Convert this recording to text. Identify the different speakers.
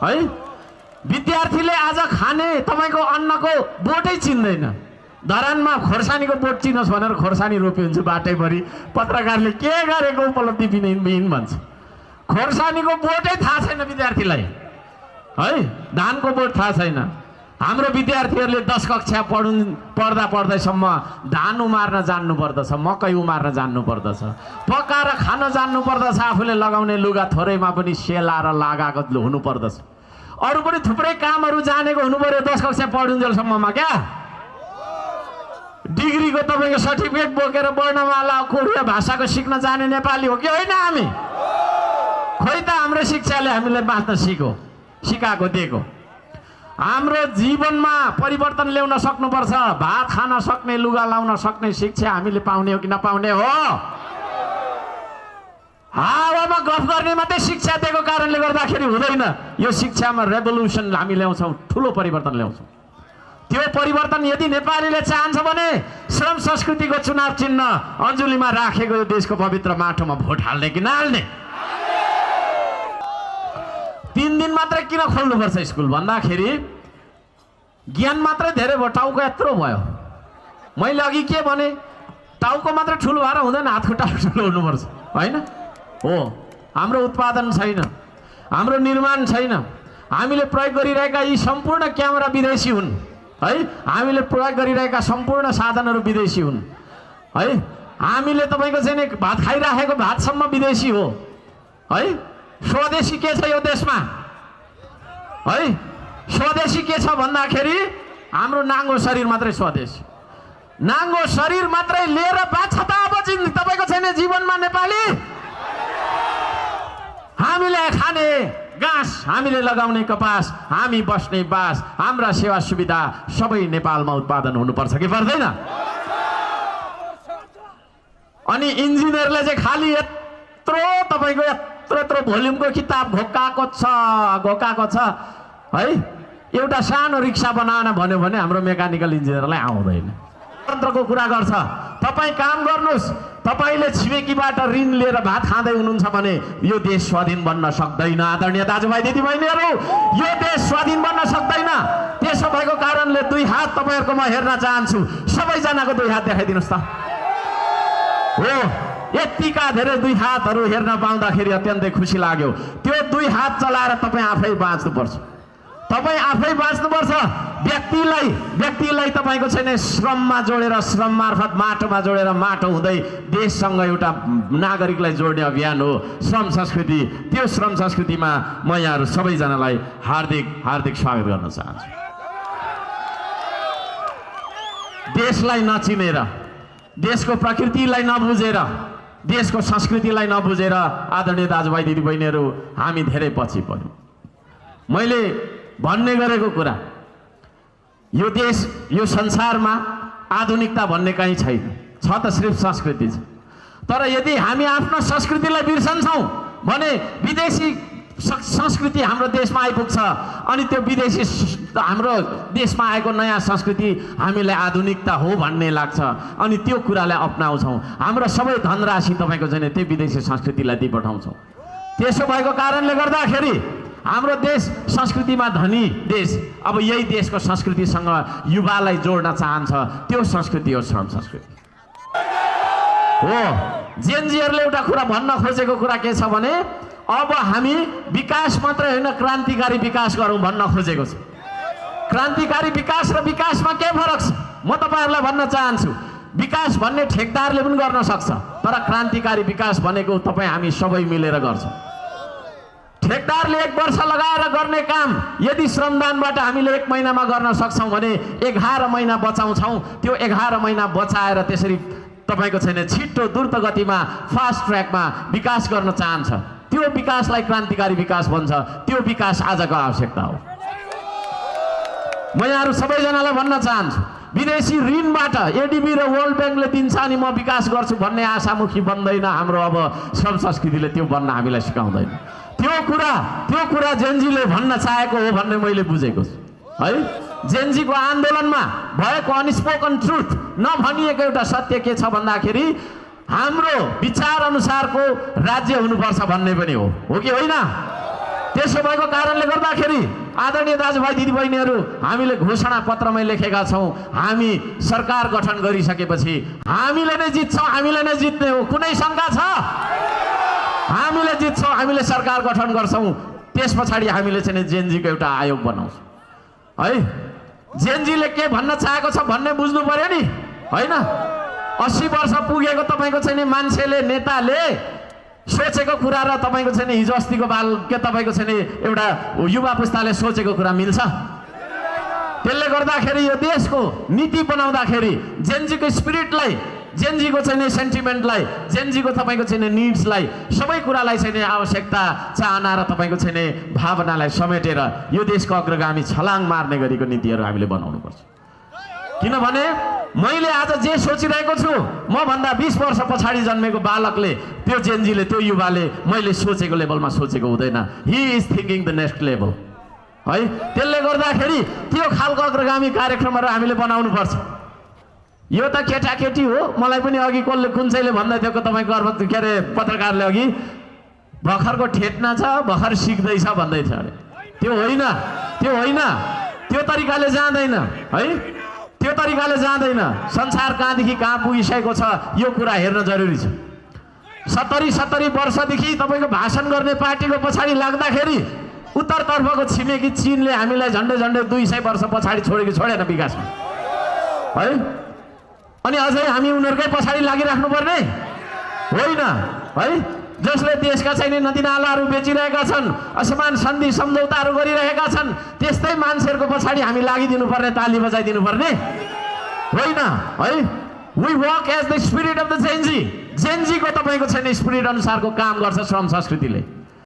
Speaker 1: है। विद्यार्थीले आज खाने तपाईको अन्नको बोटै चिन्दैन। धरानमा खोर्सानीको बोट चिनोस् भनेर खोर्सानी रोपिन्छ बाटैभरि, पत्रकारले के गरेको उपलब्धि विहीन भन्छ। खोर्सानीको बोटै थाहा छैन विद्यार्थीलाई है, धानको बोट थाहा छैन। हाम्रो विद्यार्थीहरूले 10 कक्षा पढ्दासम्म धान उमार्न जान्नु पर्दछ, मकै उमार्न जान्नु पर्दछ, पकाएर खान जान्नु पर्दछ, आफूले लगाउने लुगा थोरैमा पनि सेलाएर लगाएको हुनु पर्दछ। अरू पनि थुप्रै कामहरू जानेको हुनु पर्यो 10 कक्षा पढुन्जेलसम्ममा। क्या डिग्रीको तपाईँको सर्टिफिकेट बोकेर वर्णमाला कोरिया भाषाको सिक्न जाने नेपाली हो कि होइन हामी? खोइ त हाम्रो शिक्षाले हामीलाई बाँच्न सिकाएको दिएको। हाम्रो जीवनमा परिवर्तन ल्याउन सक्नुपर्छ। भात खान सक्ने, लुगा लाउन सक्ने शिक्षा हामीले पाउने हो कि नपाउने हो? हावामा गफ गर्ने मात्रै शिक्षा दिएको कारणले गर्दाखेरि हुँदैन। यो शिक्षामा रेभोल्युसन हामी ल्याउँछौँ, ठुलो परिवर्तन ल्याउँछौँ। त्यो परिवर्तन यदि नेपालीले चाहन्छ भने श्रम संस्कृतिको चुनाव चिन्ह अञ्जुलीमा राखेको यो देशको पवित्र माटोमा भोट हाल्ने कि नहाल्ने? 3 दिन मात्रै किन खोल्नुपर्छ स्कुल भन्दाखेरि ज्ञान मात्रै धेरै भयो, टाउको यत्रो भयो। मैले अघि के भने, टाउको मात्रै ठुलो भएर हुँदैन, हातखुट्टा ठुलो हुनुपर्छ होइन? हो, हाम्रो उत्पादन छैन, हाम्रो निर्माण छैन। हामीले प्रयोग गरिरहेका यी सम्पूर्ण क्यामेरा विदेशी हुन् है, हामीले प्रयोग गरिरहेका सम्पूर्ण साधनहरू विदेशी हुन् है। हामीले तपाईँको चाहिँ भात खाइराखेको भातसम्म विदेशी हो है। स्वदेशी के छ यो देशमा है? स्वदेशी के छ भन्दाखेरि हाम्रो नाङ्गो शरीर मात्रै स्वदेशी। नाङ्गो शरीर मात्रै लिएर बाँच्छ त अब तपाईँको छैन जीवनमा नेपाली? हामीले खाने घाँस, हामीले लगाउने कपास, हामी बस्ने बास, हाम्रा सेवा सुविधा सबै नेपालमा उत्पादन हुनुपर्छ कि पर्दैन? अनि इन्जिनियरले चाहिँ खालि यत्रो तपाईँको यत्रो भोल्युमको किताब घोकाएको छ है। एउटा सानो रिक्सा बनाउन भन्यो भने हाम्रो मेकानिकल इन्जिनियरलाई आउँदैन। तन्त्रको कुरा गर्छ, तपाईँ काम गर्नुहोस्। तपाईँले छिमेकीबाट ऋण लिएर भात खाँदै हुनुहुन्छ भने यो देश स्वाधीन बन्न सक्दैन। आदरणीय दाजुभाइ दिदीबहिनीहरू, यो देश स्वाधीन बन्न सक्दैन। त्यसो भएको कारणले 2 हात तपाईँहरूको म हेर्न चाहन्छु। सबैजनाको 2 हात देखाइदिनुहोस् त। हो, यतिका धेरै 2 हातहरू हेर्न पाउँदाखेरि अत्यन्तै खुसी लाग्यो। त्यो 2 हात चलाएर तपाईँ आफै बाँच्नुपर्छ। तपाईँ आफै बाँच्नुपर्छ। व्यक्तिलाई तपाईँको छैन श्रममा जोडेर, श्रम मार्फत माटोमा जोडेर, माटो हुँदै देशसँग एउटा नागरिकलाई जोड्ने अभियान हो श्रम संस्कृति। त्यो श्रम संस्कृतिमा म यहाँहरू सबैजनालाई हार्दिक स्वागत गर्न चाहन्छु। देशलाई नचिनेर, देशको प्रकृतिलाई नबुझेर, देशको संस्कृतिलाई नबुझेर आदरणीय दाजुभाइ दिदीबहिनीहरू हामी धेरै पछि पर्यौँ। मैले भन्ने गरेको कुरा, यो देश, यो संसारमा आधुनिकता भन्ने कहीँ छैन, छ त सिर्फ संस्कृति छ। तर यदि हामी आफ्नो संस्कृतिलाई बिर्सन्छौँ भने विदेशी संस्कृति हाम्रो देशमा आइपुग्छ। अनि त्यो विदेशी हाम्रो देशमा आएको नयाँ संस्कृति हामीलाई आधुनिकता हो भन्ने लाग्छ। अनि त्यो कुरालाई अपनाउँछौँ। हाम्रो सबै धनराशि तपाईँको चाहिँ त्यो विदेशी संस्कृतिलाई दिइपठाउँछौँ। त्यसो भएको कारणले गर्दाखेरि हाम्रो देश संस्कृतिमा धनी देश। अब यही देशको संस्कृतिसँग युवालाई जोड्न चाहन्छ। त्यो संस्कृति हो श्रम संस्कृति हो। जेनजीहरूले एउटा कुरा भन्न खोजेको कुरा के छ भने अब हामी विकास मात्रै होइन, क्रान्तिकारी विकास गरौँ भन्न खोजेको छ। क्रान्तिकारी विकास र विकासमा के फरक छ म तपाईँहरूलाई भन्न चाहन्छु। विकास भन्ने ठेकदारले पनि गर्न सक्छ, तर क्रान्तिकारी विकास भनेको तपाईँ हामी सबै मिलेर गर्छौँ। ठेकदारले 1 वर्ष लगाएर गर्ने काम यदि श्रमदानबाट हामीले 1 महिनामा गर्न सक्छौँ भने 11 महिना बचाउँछौँ। त्यो 11 महिना बचाएर त्यसरी तपाईँको छैन छिट्टो द्रुत गतिमा फास्ट ट्र्याकमा विकास गर्न चाहन्छ। त्यो विकासलाई क्रान्तिकारी विकास भन्छ। त्यो विकास आजको आवश्यकता हो। म यहाँहरू सबैजनालाई भन्न चाहन्छु, विदेशी ऋणबाट एडिबी र वर्ल्ड ब्याङ्कले दिन्छ अनि म विकास गर्छु भन्ने आशामुखी बन्दैन हाम्रो अब श्रम संस्कृतिले। त्यो बन्न हामीलाई सिकाउँदैन। त्यो कुरा जेनजीले भन्न चाहेको हो भन्ने मैले बुझेको छु है। जेनजीको आन्दोलनमा भएको अनस्पोकन ट्रुथ, नभनिएको एउटा सत्य के छ भन्दाखेरि हाम्रो विचार अनुसारको राज्य हुनुपर्छ भन्ने पनि हो कि होइन? त्यसो भएको कारणले गर्दा गर्दाखेरि आदरणीय दाजुभाइ दिदीबहिनीहरू, हामीले घोषणा पत्रमा लेखेका छौँ, हामी सरकार गठन गरिसकेपछि हामीले नै जित्छौँ, हामीले नै जित्ने हो। कुनै शङ्का छ? हामीले जित्छौँ, हामीले सरकार गठन गर्छौँ। त्यस पछाडि हामीले चाहिँ जेनजीको एउटा आयोग बनाउँछौँ है। जेनजीले के भन्न चाहेको छ भन्ने बुझ्नु पर्यो नि, होइन? 80 वर्ष पुगेको तपाईँको चाहिँ नि मान्छेले, नेताले सोचेको कुरा र तपाईँको चाहिँ नि हिजो अस्तिको बाल के तपाईँको चाहिँ नि एउटा युवा पुस्ताले सोचेको कुरा मिल्छ? त्यसले गर्दाखेरि यो देशको नीति बनाउँदाखेरि जेनजीको स्पिरिटलाई, जेनजीको चाहिँ नि सेन्टिमेन्टलाई, जेनजीको तपाईँको चाहिँ नि निड्सलाई, सबै कुरालाई चाहिँ नि आवश्यकता, चाहना र तपाईँको चाहिँ नि भावनालाई समेटेर यो देशको अग्रगामी छलाङ मार्ने गरेको नीतिहरू हामीले बनाउनुपर्छ। किनभने मैले आज जे सोचिरहेको छु, म भन्दा 20 वर्ष पछाडि जन्मेको बालकले, त्यो जेनजीले, त्यो युवाले मैले सोचेको लेभलमा सोचेको हुँदैन। He is thinking the next level है। त्यसले गर्दाखेरि त्यो खालको अग्रगामी कार्यक्रमहरू हामीले बनाउनु पर्छ। यो त केटाकेटी हो। मलाई पनि अघि कसले कुन चाहिँले भन्दै थियो तपाईँको के अरे पत्रकारले अघि, भर्खरको ठेट्ना छ, भर्खर सिक्दैछ भन्दै थियो अरे। त्यो होइन, त्यो होइन, त्यो तरिकाले जाँदैन है, त्यो तरिकाले जाँदैन। संसार कहाँदेखि कहाँ पुगिसकेको छ यो कुरा हेर्न जरुरी छ। 70 वर्षदेखि तपाईँको भाषण गर्ने पार्टीको पछाडि लाग्दाखेरि उत्तरतर्फको छिमेकी चीनले हामीलाई झन्डै 200 वर्ष पछाडि छोडेन विकासमा है। अनि अझै हामी उनीहरूकै पछाडि लागिराख्नु पर्ने होइन है। जसले देशका चाहिँ नदीनालाहरू बेचिरहेका छन्, असमान सन्धि सम्झौताहरू गरिरहेका छन्, त्यस्तै मान्छेहरूको पछाडि हामी लागिदिनु पर्ने, ताली बजाइदिनु पर्ने होइन है। We work as the spirit of the Gen Z. जेनजीको तपाईँको छैन स्पिरिट अनुसारको काम गर्छ श्रम संस्कृतिले।